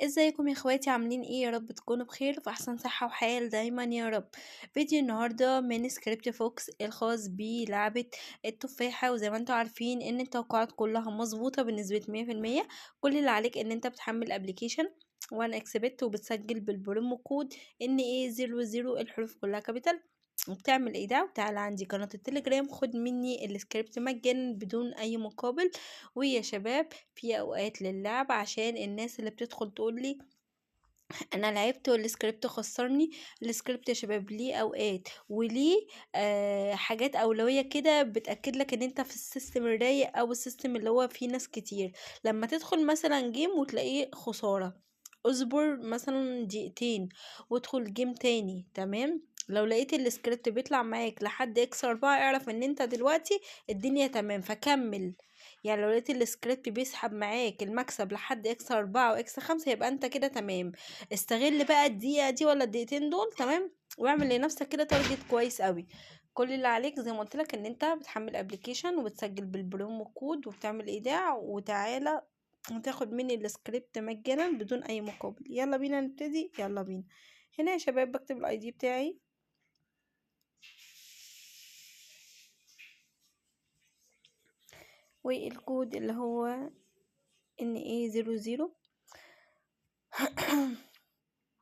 ازيكم يا اخواتي؟ عاملين ايه؟ يا رب تكونوا بخير وفي احسن صحة وحال دايما يا رب. فيديو النهاردة من سكريبت فوكس الخاص بلعبة التفاحة، وزي ما انتم عارفين ان التوقعات كلها مظبوطة بنسبة 100%. كل اللي عليك ان انت بتحمل application 1xBet وبتسجل بال promo code NA00، الحروف كلها capital، وبتعمل ايداع وتعالى عندي قناة التليجرام خد مني السكريبت مجانا بدون اي مقابل. ويا شباب في اوقات للعب عشان الناس اللي بتدخل تقول لي انا لعبت والسكريبت خسرني. السكريبت يا شباب ليه اوقات وليه حاجات اولوية كده بتاكد لك ان انت في ال system الرايق او ال system اللي هو فيه ناس كتير. لما تدخل مثلا game وتلاقيه خسارة، اصبر مثلا دقيقتين وادخل game تاني، تمام؟ لو لقيت السكريبت بيطلع معاك لحد X 4 اعرف ان انت دلوقتي الدنيا تمام فكمل. لو لقيت السكريبت بيسحب معاك المكسب لحد X 4 و X 5 يبقى انت كده تمام. استغل بقى الدقيقة دي ولا الدقيقتين دول، تمام؟ واعمل لنفسك كده target كويس قوي. كل اللي عليك زي ما قلت لك ان انت بتحمل application وبتسجل بال promo code وبتعمل ايداع وتعالى وتاخد مني السكريبت مجانا بدون اي مقابل. يلا بينا نبتدي، يلا بينا. هنا يا شباب بكتب ال ID بتاعي، والكود اللي هو NA00.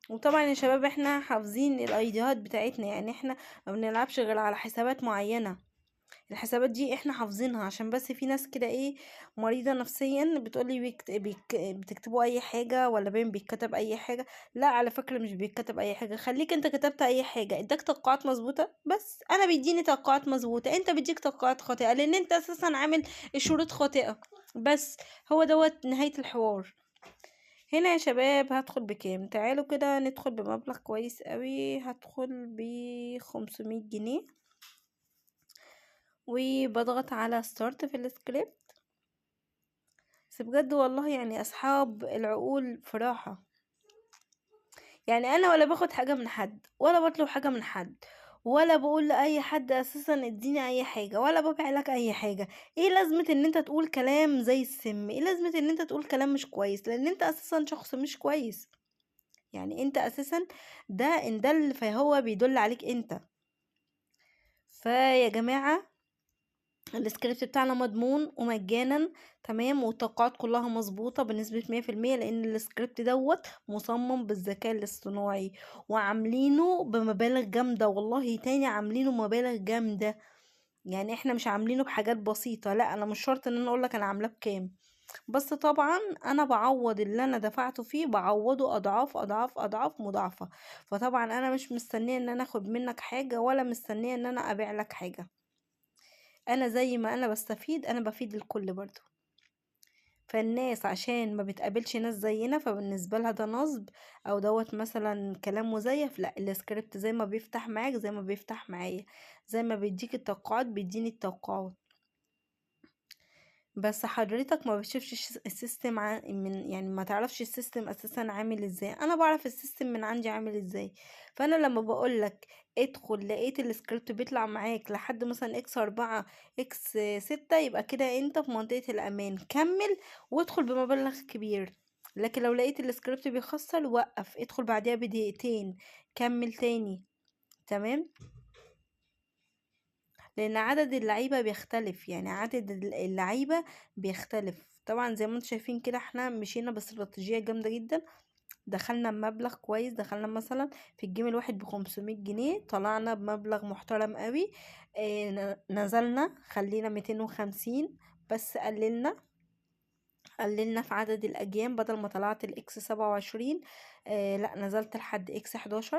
وطبعا يا شباب احنا حافظين الايديهات بتاعتنا، احنا ما بنلعبش غير على حسابات معينة، الحسابات دي احنا حافظينها عشان بس في ناس كده مريضة نفسيا بتقولي بتكتبوا اي حاجة ولا باين بيتكتب اي حاجة. لا على فكرة مش بيتكتب اي حاجة، خليك انت كتبت اي حاجة اداك توقعات مظبوطة، بس انا بيديني توقعات مظبوطة، انت بيديك توقعات خاطئة لان انت اساسا عامل الشروط خاطئة. بس هو دوت نهاية الحوار. هنا يا شباب هدخل بكام؟ تعالوا كده ندخل بمبلغ كويس قوي، هدخل ب500 جنيه وبضغط على start في السكريبت. بس بجد والله اصحاب العقول في راحة، انا ولا باخد حاجة من حد ولا بطلب حاجة من حد ولا بقول لأي حد اساسا اديني اي حاجة ولا ببيع لك اي حاجة. ايه لازمة ان انت تقول كلام زي السم؟ ايه لازمة ان انت تقول كلام مش كويس؟ لان انت اساسا شخص مش كويس، انت اساسا ده ان ده اللي فهو بيدل عليك انت. فيا جماعة السكريبت بتاعنا مضمون ومجانا، تمام؟ والتوقعات كلها مظبوطة بنسبة مية في المية، لأن السكريبت دوت مصمم بالذكاء الاصطناعي وعاملينه بمبالغ جامدة، والله تاني عاملينه مبالغ جامدة، احنا مش عاملينه بحاجات بسيطة. لا انا مش شرط ان انا اقولك انا عاملاه بكام، بس طبعا انا بعوض اللي انا دفعته فيه، بعوضه اضعاف اضعاف اضعاف مضاعفة. فطبعا انا مش مستنية ان انا اخد منك حاجة ولا مستنية ان انا ابيع لك حاجة، انا زي ما انا بستفيد انا بفيد الكل برضو. فالناس عشان ما بتقابلش ناس زينا فبالنسبة لها ده نصب او دوت مثلا كلام مزيف. لا السكريبت زي ما بيفتح معاك زي ما بيفتح معايا، زي ما بيديك التوقعات بيديني التوقعات، بس حضرتك ما بتشوفش ال system من يعني ما تعرفش ال system اساسا عامل ازاي. انا بعرف ال system من عندي عامل ازاي، فانا لما بقولك ادخل لقيت السكريبت بيطلع معاك لحد مثلا X 4 X 6 يبقى كده انت في منطقة الامان، كمل وادخل بمبلغ كبير. لكن لو لقيت السكريبت بيخسر وقف، ادخل بعديها بدقيقتين كمل تاني، تمام؟ لان عدد اللعيبة بيختلف، عدد اللعيبة بيختلف. طبعا زي ما انتم شايفين كده احنا مشينا باستراتيجية جامدة جدا، دخلنا بمبلغ كويس، دخلنا مثلا في ال game الواحد بخمسمية جنيه طلعنا بمبلغ محترم قوي. نزلنا خلينا 250 بس، قللنا في عدد الاجيام، بدل ما طلعت ال X 27، لا نزلت لحد X 11،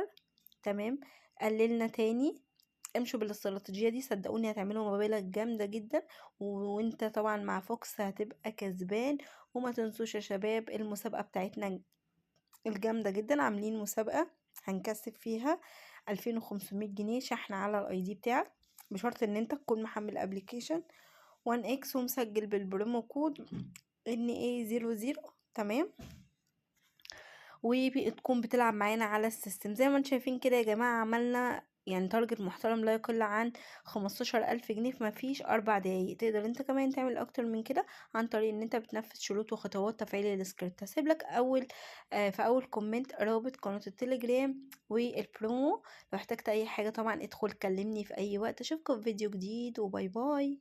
تمام؟ قللنا تاني. امشوا بالاستراتيجية دي صدقوني هتعملوا مبالغ جامدة جدا، وانت طبعا مع فوكس هتبقى كسبان. وما تنسوش يا شباب المسابقة بتاعتنا الجامدة جدا، عاملين مسابقة هنكسب فيها 2500 جنيه شحن على ال ID بتاعك، بشرط ان انت تكون محمل application 1x ومسجل بال promo code NA00، تمام؟ وتكون بتلعب معانا على ال system. زي ما انتم شايفين كده يا جماعة عملنا يعني target محترم لا يقل عن 15,000 جنيه في مفيش 4 دقايق. تقدر انت كمان تعمل اكتر من كده عن طريق ان انت بتنفذ شروط وخطوات تفعيل السكريبت. هسيب لك في اول comment رابط قناة التليجرام والبرومو. لو احتجت اي حاجة طبعا ادخل كلمني في اي وقت. اشوفكم في فيديو جديد، و bye bye.